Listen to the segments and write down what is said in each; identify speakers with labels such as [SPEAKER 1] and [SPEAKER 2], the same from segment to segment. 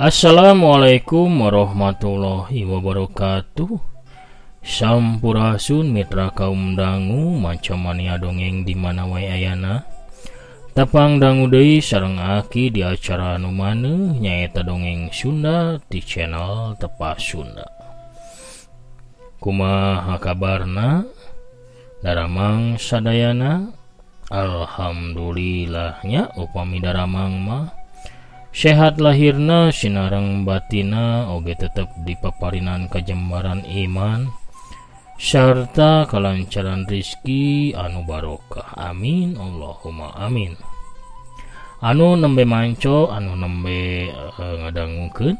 [SPEAKER 1] Assalamualaikum warahmatullahi wabarakatuh. Sampurasun mitra kaum dangu manca mania dongeng di mana wae ayana. Tapang dangu deui sareng aki di acara anu maneuh nyaeta dongeng Sunda di channel Tepas Sunda. Kumaha kabarna? Daramang sadayana? Alhamdulillahnya upami daramang mah sehat lahirna sinareng batina oge tetep dipaparinan kajembaran iman serta kalancaran rizki anu barokah. Amin Allahumma amin. Anu nembe manco anu nembe ngadangukeun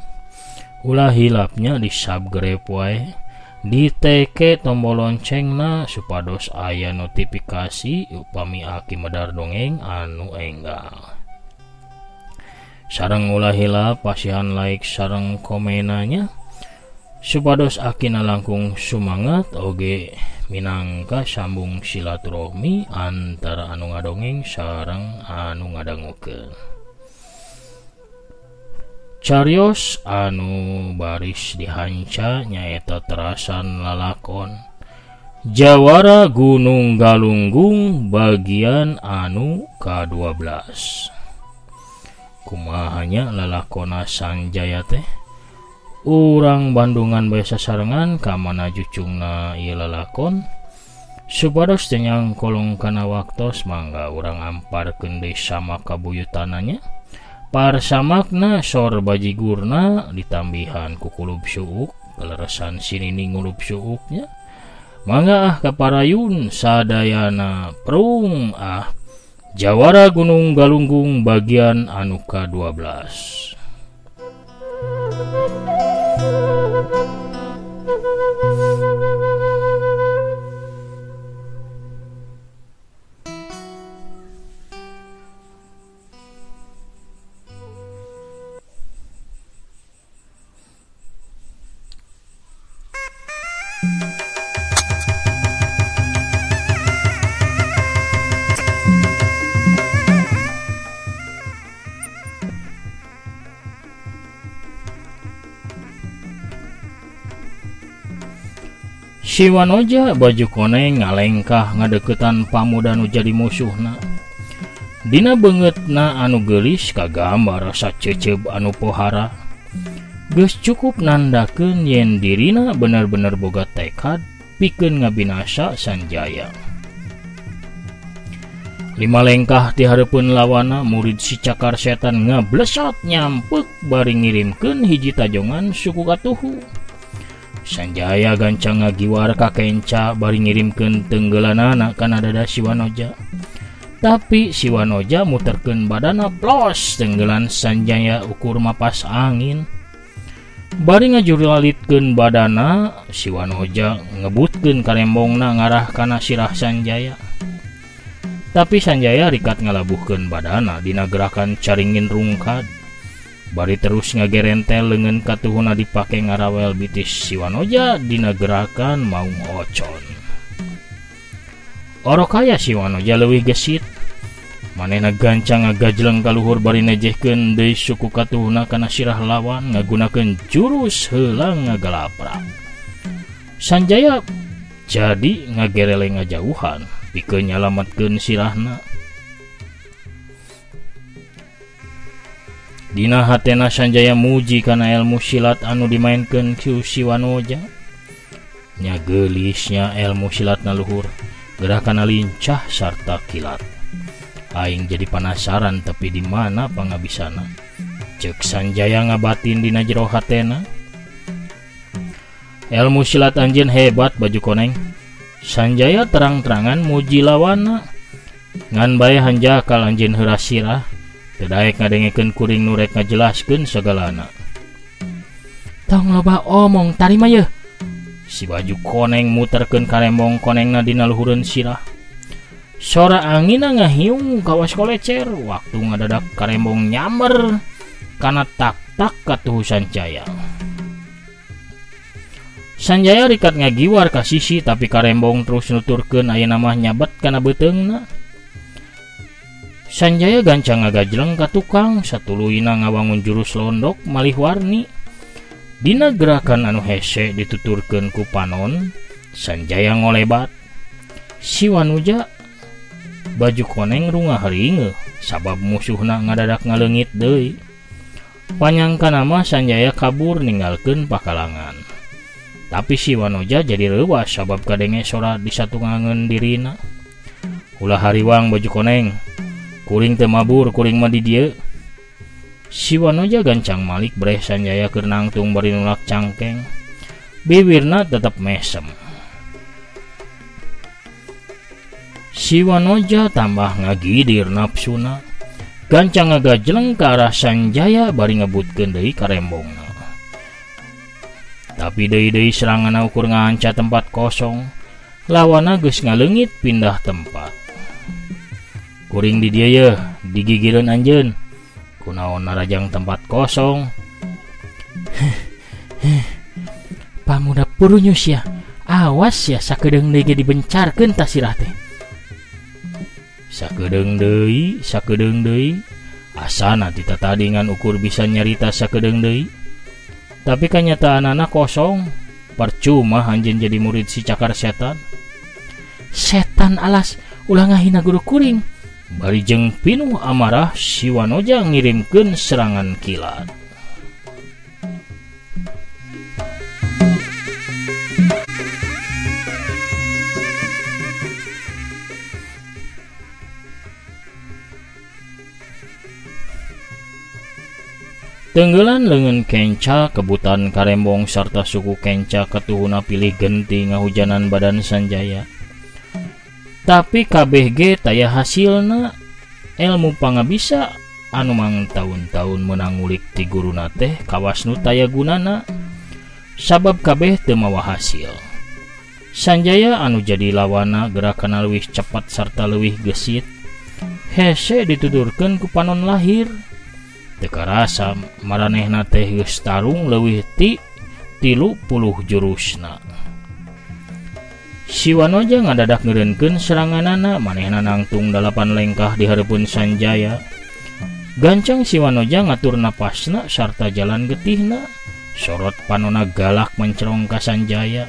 [SPEAKER 1] ulah hilapnya di subscribe wae, diteke tombol loncengna supados aya notifikasi upami aki medar dongeng anu enggal. Sareng ulah hilap pasihan like sareng komenanya supados akina langkung sumangat oge minangka sambung silaturahmi antara anu ngadongeng sareng anu ngadangukeun. Carios anu baris dihanca nyaeta terasan lalakon Jawara Gunung Galunggung bagian anu ka-12. Kumahanya lalakona Sanjaya teh urang Bandungan bae sasarengan ka mana jucungna ieu lalakon supados teu nyangkolong kana waktos mangga urang amparkeun deui sama kabuyutananya. Parsamakna sor bajigurna ditambihan ku kulub suuk kaleresan sinini ngulub suuknya. Mangga ah kaparayun sadayana prung ah Jawara Gunung Galunggung bagian anu ka-12. Si Wanoja baju koneng ngalengkah ngadeukeutan pamuda nu jadi musuhna. Dina beungeutna anu geulis kagambar rasa ceceub anu pohara. Geus cukup nandakeun yen dirina bener-bener boga tekad pikeun ngabinasa Sanjaya. Lima lengkah ti hareupeun lawana murid si cakar setan ngablesot nyampek bari ngirimkeun hiji tajongan suku katuhu. Sanjaya gancang ngagiwar ka kenca bari ngirimkeun tenggelanana kana dada si Wanoja. Tapi si Wanoja muterkeun badana plos tenggelan Sanjaya ukur mapas angin. Bari ngajurlalitkeun badana si Wanoja ngebutkeun karembongna ngarah kana sirah Sanjaya. Tapi Sanjaya rikat ngalabuhkeun badana dina gerakan caringin rungkad. Bari terus ngagerentel leungeun katuhuna dipake ngarawel bitis si Wanoja dina gerakan maung ocon. Orok aya si Wanoja leuwih gesit. Manehna gancang ngagajleng ka luhur bari nejehkeun deui suku katuhuna kana sirah lawan ngagunakeun jurus heulang ngagalaprak. Sanjaya jadi ngagereleng ngajauhan pikeun nyalametkeun sirahna. Dina hatena Sanjaya muji kana ilmu silat anu dimainkeun ku si Wanoja. Nya geulisnya ilmu silatna luhur, gerakanna lincah sarta kilat. Aing jadi penasaran tapi di mana pangabisana. Ceuk Sanjaya ngabatin dina jero hatena. Ilmu silat anjeun hebat baju koneng. Sanjaya terang-terangan muji lawana. Ngan bae hanjakal anjeun heuras sirah. Teu daek ngadengekeun kuring nu rek ngajelaskeun sagalana. Tong loba omong tarima yeuh. Si baju koneng muterkeun karembong konengna dina luhureun sirah. Sora anginna ngahiung kawas kolecer waktu ngadadak karembong nyamber kana tak-tak katuhu Sanjaya. Sanjaya rikat ngagiwar ka sisi tapi karembong terus nuturkeun ayeuna mah nyabet kana beuteungna. Sanjaya gancang ngagajleng ka tukang satuluyna ngawangun jurus londok malih warni. Dina gerakan anu hese dituturkeun ku panon, Sanjaya ngolebat. Si Wanuja baju koneng rungah ringeuh sabab musuhna ngadadak ngaleungit deui. Panyangkana mah Sanjaya kabur ninggalkeun pakalangan. Tapi si Wanoja jadi reuwas sabab kadenge sora disatungangeun dirina. Ulah hariwang baju koneng, kuring teu mabur, kuring mah di dieu. Si Wanoja gancang malik breh Sanjaya keur nangtung bari nulak cangkeng. Bibirna tetep mesem. Si Wanoja tambah ngagidir napsuna. Gancang ngagajleng ka arah Sanjaya bari ngebutkeun deui karembongna. Tapi deui-deui serangan ukur nganca tempat kosong, lawana geus ngaleungit pindah tempat. Kuring di dieu yeuh, digigireun anjeun. Kunaon narajang tempat kosong. Pamuda purunyus ya, awas ya sakedeung deui ge dibencarkeun tah sirah teh. Sakedeung deui, sakedeung deui, asana ti tatadingan ukur bisa nyarita sakedeung deui. Tapi kanyataanana kosong, percuma anjeun jadi murid si cakar setan. Setan alas, ulah ngahina guru kuring. Bari jeung pinuh amarah si Wanoja ngirimkeun serangan kilat. Tenggelan leungeun kenca kebutan karembong sarta suku kenca katuhuna pilih genti ngahujanan badan Sanjaya. Tapi kabeh ge taya hasilna, ilmu pangabisa anu mangtaun-taun meunang ngulik ti guruna teh kawas nu taya gunana sabab kabeh teu mawa hasil. Sanjaya anu jadi lawana gerakanna leuwih cepat sarta leuwih gesit, hese ditudurkeun ku panon lahir. Teu karasa maranehna teh geus tarung leuwih ti 30 jurusna. Si Wanoja ngadadak ngeureunkeun seranganana, manehna nangtung 8 lengkah di hareupeun Sanjaya. Gancang si Wanoja ngatur napasna sarta jalan getihna, sorot panona galak mencerong ka Sanjaya.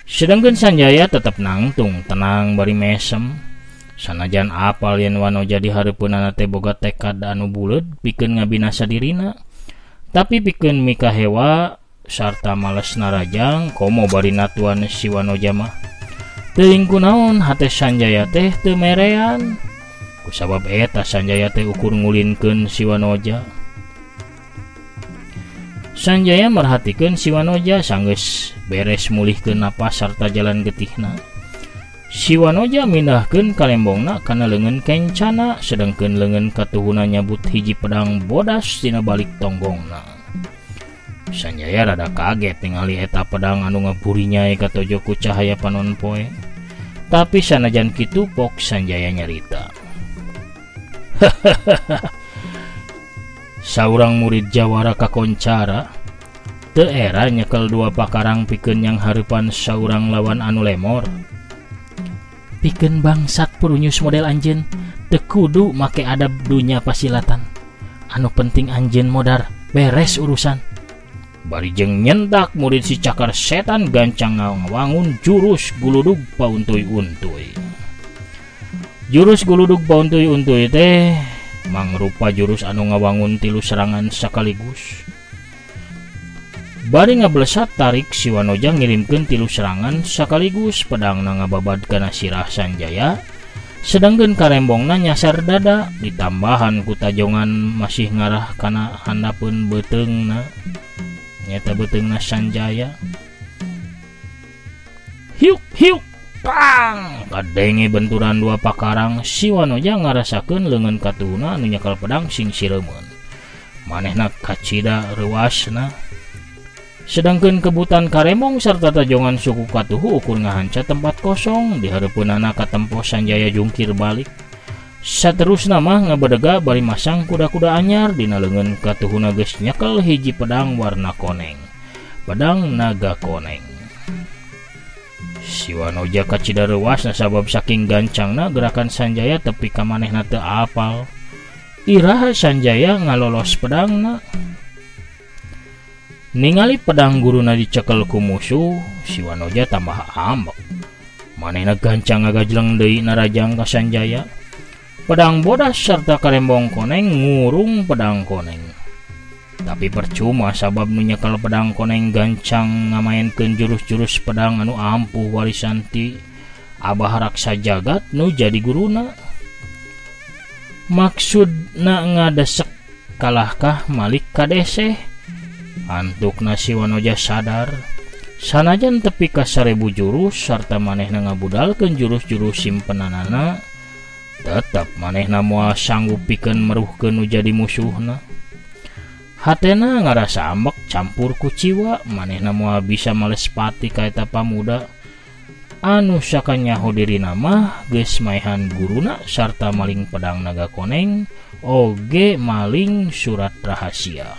[SPEAKER 1] Sedangkeun Sanjaya tetep nangtung tenang bari mesem. Sanajan apal yen Wanoja di hareupeunana teh boga tekad anu buleud pikeun ngabinasa dirina, tapi pikeun mikahewa sarta males narajang komo bari natuan si Wanoja mah. Teuing kunaon hate Sanjaya teh teu merean. Kusabab eta Sanjaya teh ukur ngulinkeun si Wanoja. Sanjaya merhatikeun si Wanoja sanggeus beres mulihkeun napas sarta jalan getihna. Si Wanoja mindahkeun kalembongna kana leungeun kencana, sedangkeun leungeun katuhuna nyabut hiji pedang bodas tina balik tonggongna. Sanjaya rada kaget ningali eta pedang anu ngaburinyai katojo ku cahaya panon poe. Tapi sanajan kitu pok Sanjaya nyarita. Saurang murid jawara kakoncara teu era nyekel dua pakarang pikeun yang hareupan saurang lawan anu lemor. Pikeun bangsat purunyus model anjeun teu kudu make adab dunya pasilatan. Anu penting anjeun modar beres urusan. Bari jeung nyentak murid si cakar setan gancang ngawangun jurus guludug pauntuy-untuy. Jurus guludug pauntuy-untuy teh mangrupa jurus anu ngawangun 3 serangan sekaligus. Bari ngablesat tarik si Wanoja ngirimkeun 3 serangan sekaligus, pedangna ngababad kana sirah Sanjaya, sedangkeun karembongna nyasar dada, ditambahan ku tajongan masih ngarah kana handapeun beuteungna. Nyata beuteungna Sanjaya. Hiuk hiuk pang, kadenge benturan dua pakarang, si Wanoja ngarasakeun leungeun katuhuna anu nyekel pedang sing sireumeun. Manehna kacida reuasna. Sedangkeun kebutan karemong sarta tajongan suku katuhu ukur ngahanca tempat kosong di hareupeunana katempo Sanjaya jungkir balik. Saterusna mah ngabedega bari masang kuda-kuda anyar dina leungeun katuhuna geus nyekel hiji pedang warna koneng. Pedang naga koneng. Siwanoja kacida reuas nasabab saking gancangna gerakan Sanjaya tepi ka manehna teu apal. Iraha Sanjaya ngalolos pedangna. Ningali pedang guruna dicekel ku musuh, Siwanoja tambah ambek. Manehna gancang ngagajleng deui narajang ka Sanjaya. Pedang bodas serta karembong koneng ngurung pedang koneng. Tapi percuma sabab nu nyekel pedang koneng gancang ngamaenkeun jurus-jurus pedang anu ampuh warisan ti Abah Raksa Jagat nu jadi guruna. Maksudna ngadesek kalahkah Malik kadeseh. Antukna Siwanoja sadar sanajan tepi ka 1000 jurus sarta manehna ngabudalkeun jurus-jurus simpenanana, tetep manehna moal sanggup pikeun meruhkeun nu jadi musuhna. Hatena ngarasa ambek campur kuciwa, manehna moal bisa malespati ka eta pamuda anu sakanyaho dirina mah geus maehan guruna sarta maling pedang naga koneng oge maling surat rahasia.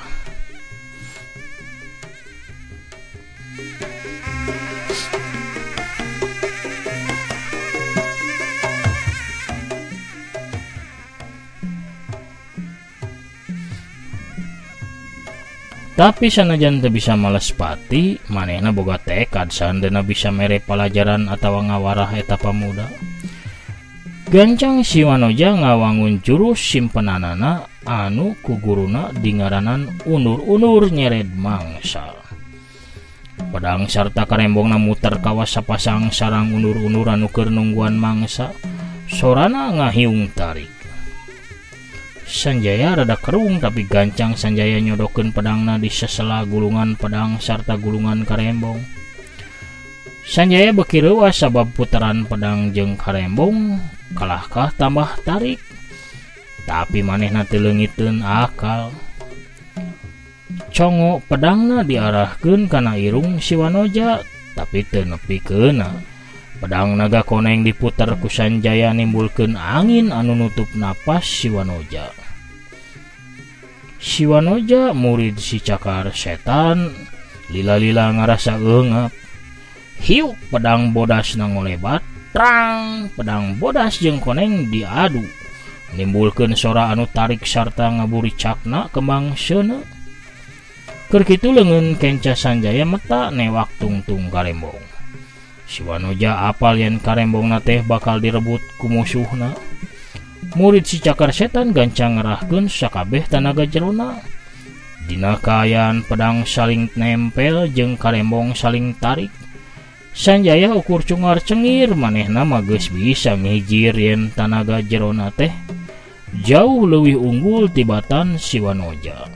[SPEAKER 1] Tapi sanajan teu bisa malespati, manehna boga tekad sahendeuna bisa mere palajaran atawa ngawarah eta pamuda. Gancang Siwanoja ngawangun jurus simpenanana anu ku guruna dingaranan unur-unur nyered mangsa. Pedang sarta karembongna muter kawas sapasang sarang unur-unur anu keur nungguan mangsa, sorana ngahiung tarik. Sanjaya rada kerung tapi gancang Sanjaya nyodokeun pedangna di sesela gulungan pedang sarta gulungan karembong. Sanjaya beuki reuas sabab putaran pedang jeung karembong kalahkah tambah tarik. Tapi manehna teu leungiteun akal. Congo pedangna diarahkeun kana irung Siwanoja tapi teu nepi keuna. Pedang naga koneng diputer ku Sanjaya nimbulkeun angin anu nutup napas Siwanoja. Siwanoja murid si cakar setan lila-lila ngarasa eungap. Hiuk pedang bodas nangolebat, trang pedang bodas jeung koneng diadu nimbulkeun sora anu tarik sarta ngaburicakna kembang seuneu. Keur kitu leungeun kenca Sanjaya meta newak tungtung karembong. Siwanoja apal yen karembongna teh bakal direbut ku musuhna. Murid si cakar setan gancang ngerahkeun sakabeh tanaga jerona. Dina kaayaan pedang saling nempel jeung karembong saling tarik, Sanjaya ukur cungar cengir manehna mah geus bisa ngihijir yen tanaga jerona teh jauh leuwih unggul tibatan Siwanoja.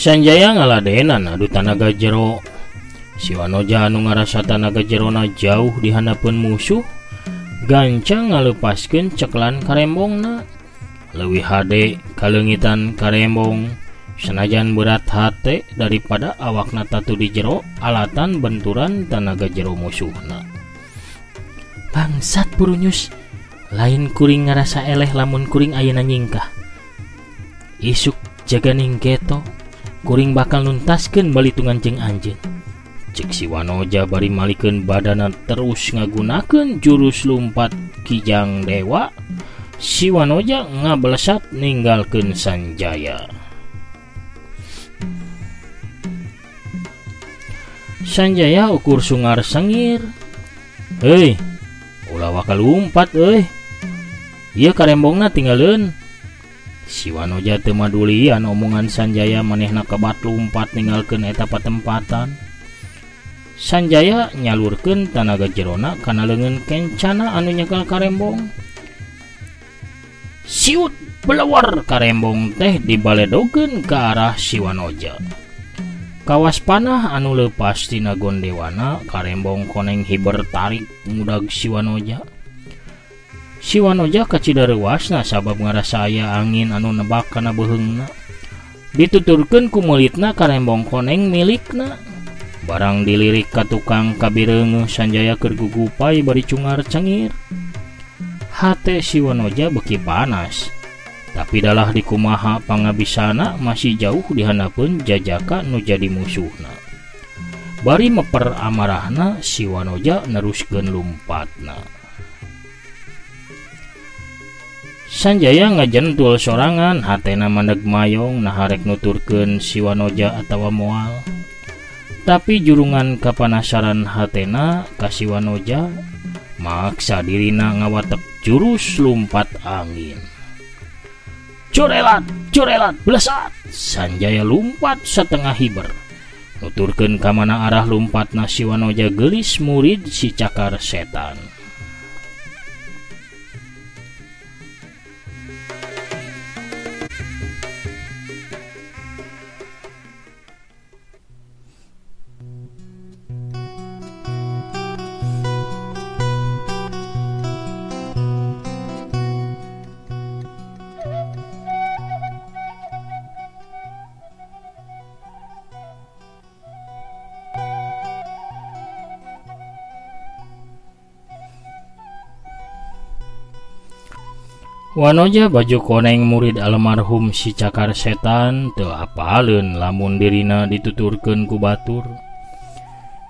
[SPEAKER 1] Sanjaya ngaladenan adu tanaga jero. Siwanoja anu ngarasa tanaga jerona jauh di handapeun musuh, gancang ngalepaskeun ceklan karembongna. Leuwih hade kaleungitan karembong sanajan berat hate daripada awakna tatu di jero alatan benturan tanaga jero musuhna. Bangsat Purunyus, lain kuring ngarasa eleh lamun kuring ayeuna nyingkah. Isuk jaganing geto, kuring bakal nuntaskeun balitungan jeung anjeun. Cek Siwanoja bari malikeun badana terus ngagunakeun jurus lumpat Kijang Dewa. Siwanoja ngabelesat ninggalkeun Sanjaya. Sanjaya ukur sungar sengir. Hei, ulah waka lumpat euy. Ieu karembongna tinggaleun. Siwanoja teu madulian omongan Sanjaya, manehna kebat lumpat ninggalkeun eta patempatan. Sanjaya nyalurkeun tanaga jerona kana leungeun kencana anu nyekel karembong. Siut belewar karembong teh dibaledogeun ka arah Siwanoja. Kawas panah anu leupas tina gondewana, karembong koneng hiber tarik ngudag Siwanoja. Si Wanoja kacida reuasna sabab ngarasa aya angin anu nebak kana beuheungna. Dituturkeun ku meulitna karembong koneng milikna. Barang dilirik ka tukang kabireungeuh Sanjaya keur gugupay bari cungar cengir. Hate si Wanoja beuki panas. Tapi dalah dikumaha pangabisana masih jauh dihanapeun jajaka nu jadi musuhna. Bari meper amarahna si Wanoja neruskeun lumpatna. Sanjaya ngajentul sorangan hatena mandeg mayong nah harek nuturkeun si Wanoja atawa moal. Tapi jurungan kapanasaran hatena ka si Wanoja maksa dirina ngawatep jurus lumpat angin. Corelat, corelat, blesat. Sanjaya lumpat setengah hiber. Nuturkeun ka mana arah lumpatna si Wanoja geulis murid si cakar setan. Wanoja baju koneng murid almarhum si cakar setan teu apaleun lamun dirina dituturkeun ku batur.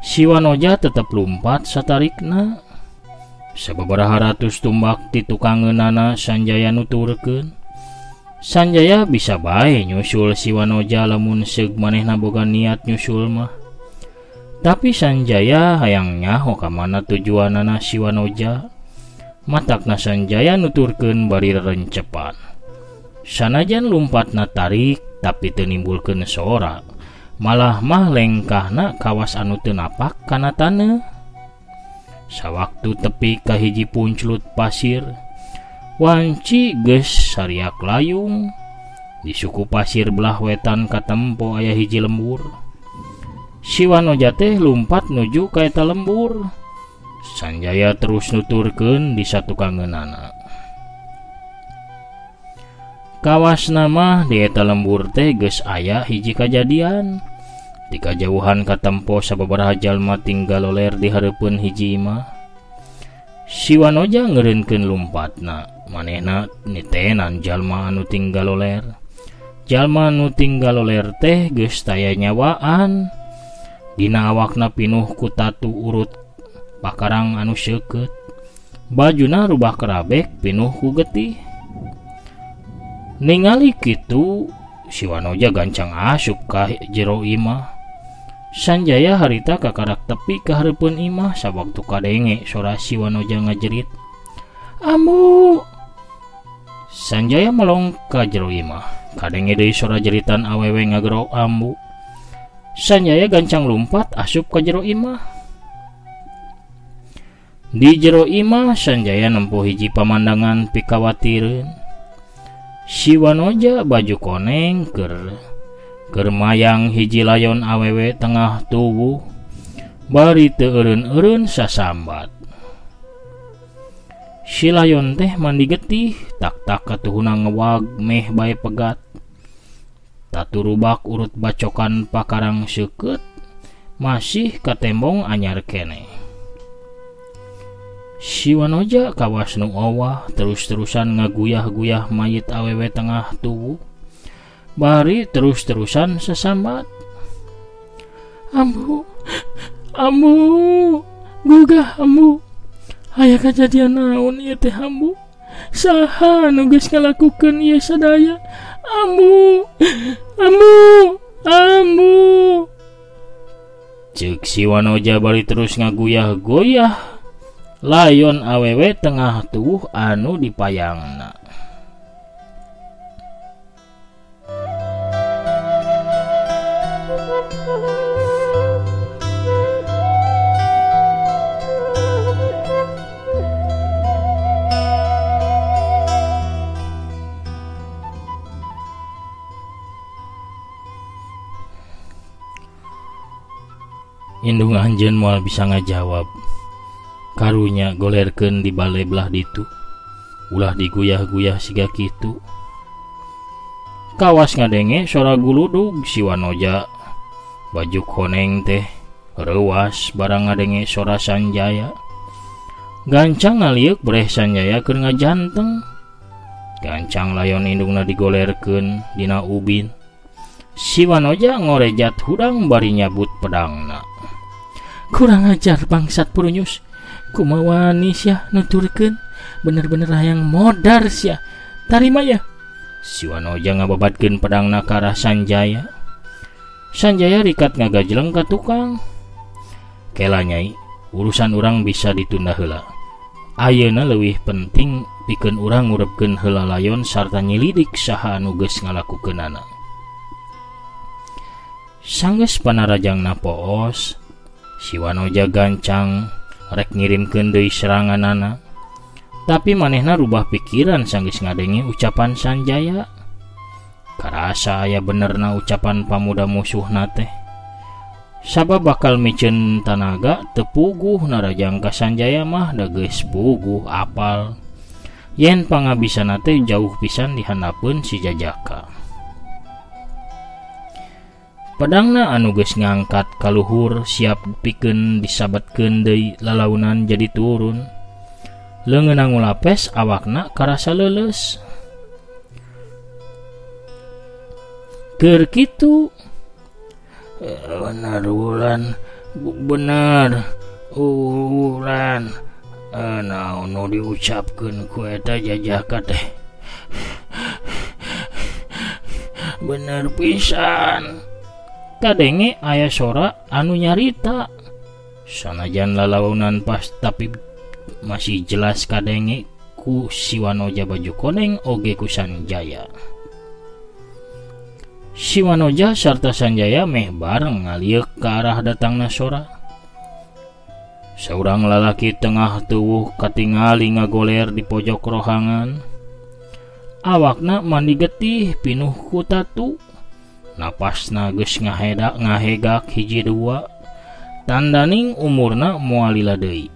[SPEAKER 1] Si Wanoja tetep lumpat satarikna. Sababaraha ratus tumbak ti tukangeunana Sanjaya nuturkeun. Sanjaya bisa bae nyusul si Wanoja lamun seug manehna boga niat nyusul mah. Tapi Sanjaya hayang nyaho ka mana tujuanana si Wanoja. Matakna Sanjaya nuturkeun bari rencepan. Sanajan lumpatna tarik tapi teu nimbulkeun sora. Malah mah lengkahna kawas anu teu napak kana taneuh. Sawaktu tepi ka hiji punclut pasir, wanci geus sariak layung. Di suku pasir belah wetan katempo aya hiji lembur. Si Wanoja teh lumpat nuju ka eta lembur. Sanjaya terus nuturkeun di satukangeunana. Kawasna mah di eta lembur teh geus aya hiji kajadian. Di kajauhan katempo sababaraha jalma tinggal loler di hareupeun hiji imah. Si Wanoja ngeureunkeun lumpatna, manehna nitenan jalma anu tinggal loler. Jalma anu tinggal loler teh geus taya nyawaan. Dina awakna pinuh ku tatu urut pakarang anu seukeut. Bajuna rubah kerabek pinuh ku getih. Ningali kitu si Wanoja gancang asup ka jero imah. Sanjaya harita kakarak tepi ka hareupeun imah sawaktu kadenge sora si Wanoja ngajerit. Ambu. Sanjaya melong ka jero imah. Kadenge deui sora jeritan awewe ngagero ambu. Sanjaya gancang lumpat asup ka jero imah. Di jero imah Sanjaya nempo hiji pamandangan pikawatireun. Si Wanoja baju koneng keur mayang hiji layon awewe tengah tuwuh bari teu eureun-eureun sasambat. Si layon teh mandi getih tak-tak katuhuna ngewag meh bae pegat. Taturubak urut bacokan pakarang seukeut masih katembong anyar keneh. Si Wanoja kawas nu owah terus-terusan ngaguyah-guyah mayit awewe tengah tuwuh. Bari terus-terusan sesambat. Ambu, ambu, gugah ambu. Aya kajadian naon ieu teh ambu? Saha nu geus ngalakukeun ieu sadaya? Ambu, ambu, ambu. Ceuk si Wanoja bari terus ngaguyah-guyah layon awewe tengah tuwuh anu dipayangna. Indung anjeun moal bisa ngajawab. Karunya golerkeun di bale belah ditu. Ulah diguyah-guyah siga kitu. Kawas ngadenge sora guludug si Wanoja. Baju koneng teh reuas barang ngadenge sora Sanjaya. Gancang ngalieuk breh Sanjaya keur ngajanteng. Gancang layon indungna digolerkeun dina ubin. Si Wanoja ngorejat hudang bari nyabut pedangna. Kurang ajar bangsat purunyus. Kumaha wani sia nuturkeun, bener-bener hayang modar sia. Tarima ya. Si Wanoja ngababatkeun pedangna ka arah Sanjaya. Sanjaya rikat ngagajleng ka tukang. Kela nyai, urusan urang bisa ditunda heula. Ayeuna leuwih penting pikeun urang ngurepkeun heula layon sarta nyilidik saha anu geus ngalakukeunana. Sanggeus panarajangna poos, si Wanoja gancang rek ngirimkeun deui seranganana. Tapi manehna rubah pikiran sanggeus ngadenge ucapan Sanjaya. Karasa aya benerna ucapan pamuda musuhna teh. Sabab bakal miceun tanaga teu puguh narajang ka Sanjaya mah da geus puguh apal. Yen pangabisana teh jauh pisan dihandapeun si jajaka. Pedangna anu geus ngangkat kaluhur siap pikeun disabetkeun deui lalaunan jadi turun. Leungeunna ngulapes awakna karasa leuleus. Keur kitu bener wulan, bener wulan. Naon nu diucapkeun ku eta jajaka teh. Bener pisan. Kadenge aya sora anu nyarita. Sanajan lalaunan pas tapi masih jelas kadenge ku si Wanoja baju koneng oge ku Sanjaya. Si Wanoja sarta Sanjaya meh bareng ngalieuk ka arah datangna sora. Saurang lalaki tengah tuwuh katingali ngagoler di pojok rohangan. Awakna mandi getih pinuh ku tatu. Napasna geus ngahegak hiji dua. Tandaning umurna moal lila deui.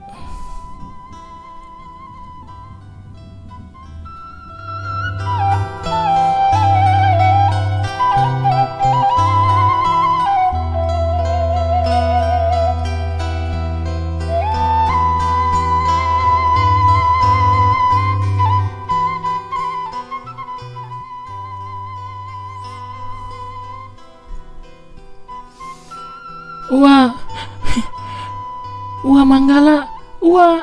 [SPEAKER 1] Wah, wah Manggala, wah.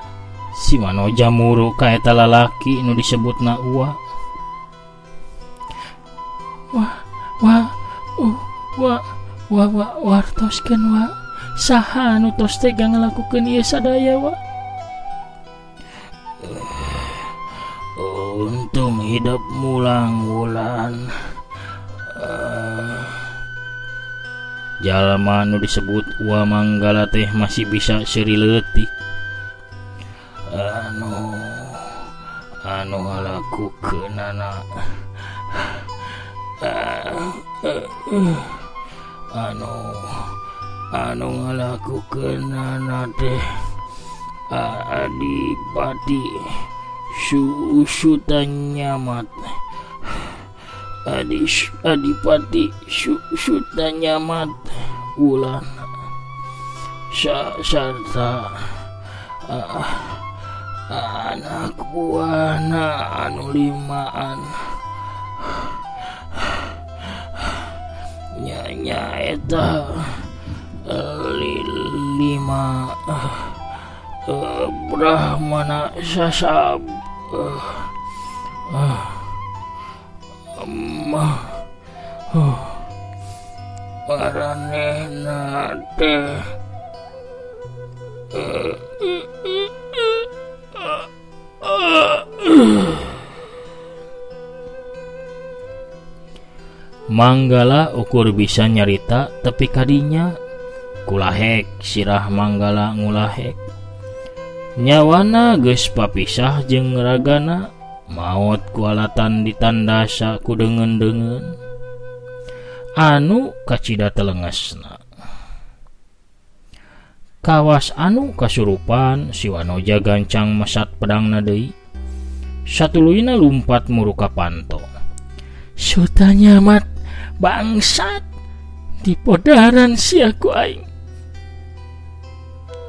[SPEAKER 1] Si Wanoja muru ka eta lalaki nu disebutna Uwa. Wah, wah, wah, wah, wah, wartoskeun wa. Saha anu tos tega ngalakukeun ieu sadaya wa? Untung hidup mulang wulan. Jalma nu disebut Uwa Manggala teh masih bisa seuri leutik. Anu ngalakukeunana. Anu ngalakukeunana teh Adipati Sutanyamat. Adipati Sutanyamat Wulan sarta anak buahna anu limaan nya eta lima Brahmana sasab maranehna teh Manggala ukur bisa nyarita tepi kadinya kulahek sirah Manggala ngulahek nyawana geus papisah jeung ragana maot kualatan ditandasa ku deungeun-deungeun anu kacida telengesna. Kawas anu kasurupan si Wanoja gancang mesat pedangna deui. Satuluyna lumpat muru ka panto. Sutanya mat bangsat dipodaran sia ku aing.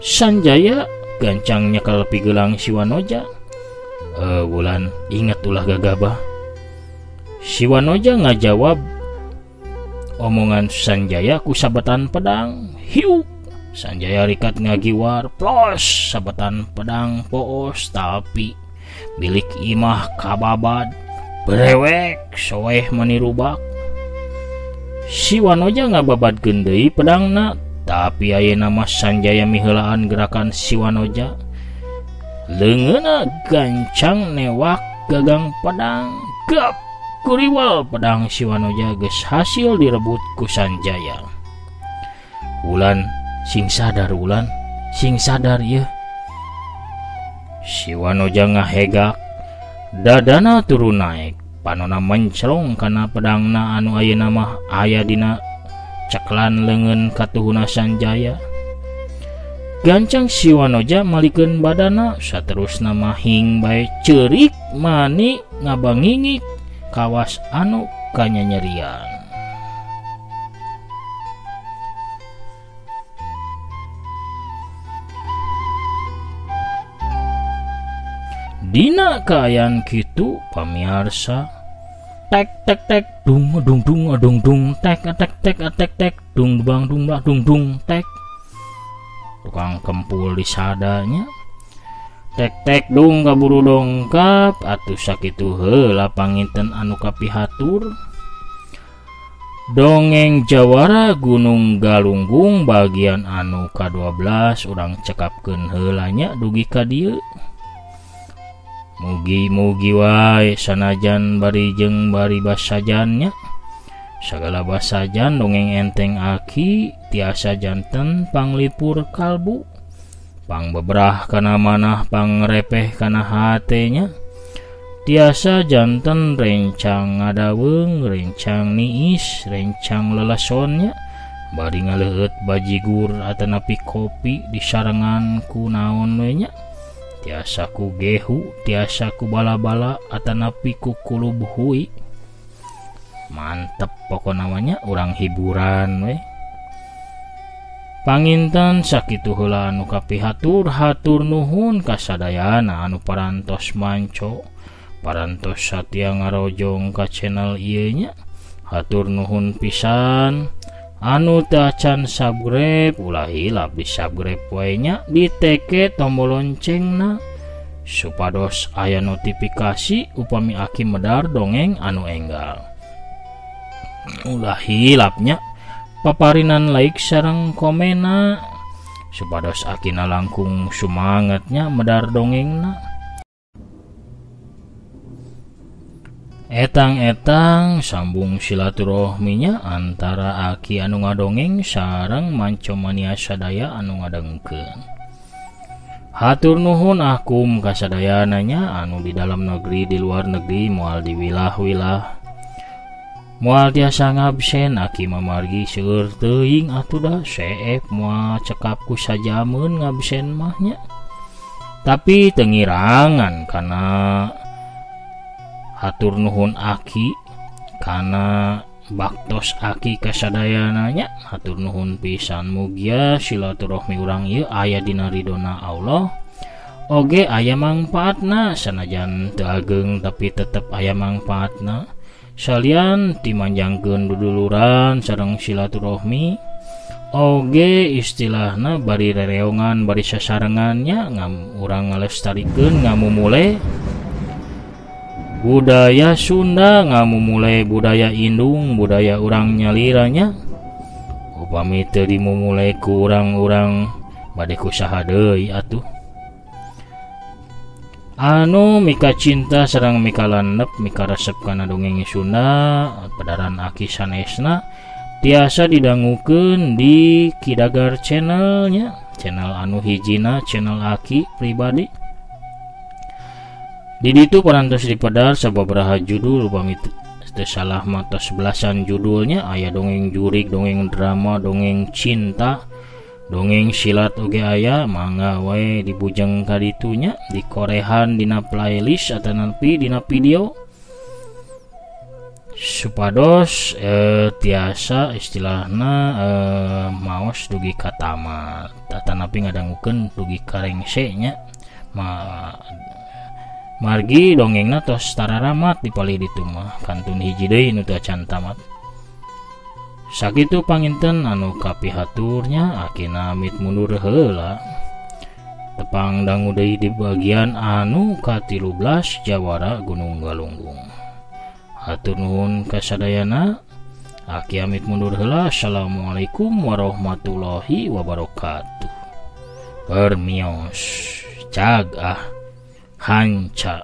[SPEAKER 1] Sanjaya gancang nyekel pigelang si Wanoja. Wulan inget ulah gagabah. Si Wanoja ngajawab omongan Sanjaya ku sabetan pedang. Hiuk. Sanjaya rikat ngagiwar, plos sabetan pedang poos tapi bilik imah kababad brewek soeh manirubak. Si Wanoja ngababadkeun deui pedangna, tapi ayeuna mah Sanjaya miheulaan gerakan si Wanoja. Leungeunna gancang newak gagang pedang, gap kuriwal pedang si Wanoja geus hasil direbut ku Sanjaya. Wulan sing sadar, Wulan sing sadar yeuh. Si Wanoja ngahegak, dadana turun naik, panona menclong kana pedangna anu ayeuna mah aya dina ceklan leungeun katuhuna Sanjaya. Gancang si Wanoja malikeun badana, saterusna mah hing bae ceurik mani ngabangingik kawas anu kanyanyerian. Dina kaayaan kitu pamiarsa, tek tek tek dung dung dung dung dung tek tek tek tek tek dung bang dung bang dung dung tek. Tukang kempul disadanya. Tek tek dung kaburu dongkap atuh sakitu heula panginten anu kapihatur. Dongeng Jawara Gunung Galunggung bagian anu ka-12 urang cekapkeun heula nya dugi ka dieu. Mugi-mugi wae sanajan bari jeung bari basajannya. Sagala basajan dongeng enteng aki tiasa janten panglipur kalbu, pangbebrah kana manah, pangrepeh kana hatenya. Tiasa janten rencang ngadaweung, rencang niis, rencang lelesonnya. Bari ngaleueut bajigur atanapi kopi disarengan ku naon we nya. Tiasa ku gehu, tiasa ku bala-bala atanapi ku kulub hui. Mantep pokona mah nya, urang hiburan we. Panginten sakitu heula anu kapihatur, hatur nuhun kasadayana anu parantos manco, parantos satia ngarojong ka channel ieu nya. Hatur nuhun pisan. Anu teu acan subscribe ulah hilap di subscribe wae nya, diteke tombol loncengna supados aya notifikasi upami aki medar dongeng anu enggal. Ulah hilapnya paparinan like sareng komena supados akina langkung sumangatnya medar dongengna. Etang-etang sambung silaturahminya antara aki anu ngadongeng sareng mancomania sadaya anu ngadengkeun. Hatur nuhun akum kasadayananya anu di dalam negeri di luar negeri moal diwilah-wilah. Moal tiasa ngabsen aki mamargi seueur teuing atuh dah seep moal cekap ku sajameun ngabsen mah nya. Tapi teu ngirangan kana hatur nuhun aki kana baktos aki kasadayananya. Hatur nuhun pisan, mugia silaturahmi urang ieu aya dina ridona Allah. Oge aya mangpaatna sanajan teu ageng tapi tetep aya mangpaatna. Salian timanjangkeun duduluran sareng silaturahmi oge istilahna bari rereongan bari sasarengannya ngam urang ngalestarikeun ngamumule budaya Sunda, ngamumule budaya indung, budaya urang nyaliranya. Upami teu dimumule ku urang-urang bade ku saha deui atuh. Anu mika cinta sareng mika landep mika resep kana dongeng Sunda pedaran aki sanesna tiasa didangukeun di Kidagar channelnya, channel anu hijina channel aki pribadi. Di ditu parantos dipedar sababaraha judul upami teu salah mah tos belasan judulnya, aya dongeng jurik, dongeng drama, dongeng cinta, Dongeng silat oge aya, mangga wae dibujeng ka ditu nya, dikorehan dina playlist atanapi dina video supados tiasa istilahna maos dugi ka tamat atanapi ngadangukeun dugi ka rengse nya. Margi dongengna tos tararamat di palih ditu mah kantun hiji deui nu teu acan tamat. Sakitu panginten anu kapihaturnya, akina amit mundur heula. Tepang dangu deui di bagian anu ka-13 Jawara Gunung Galunggung. Hatur nuhun kasadayana, aki amit mundur heula. Assalamualaikum warahmatullahi wabarakatuh. Permios cag ah hanca.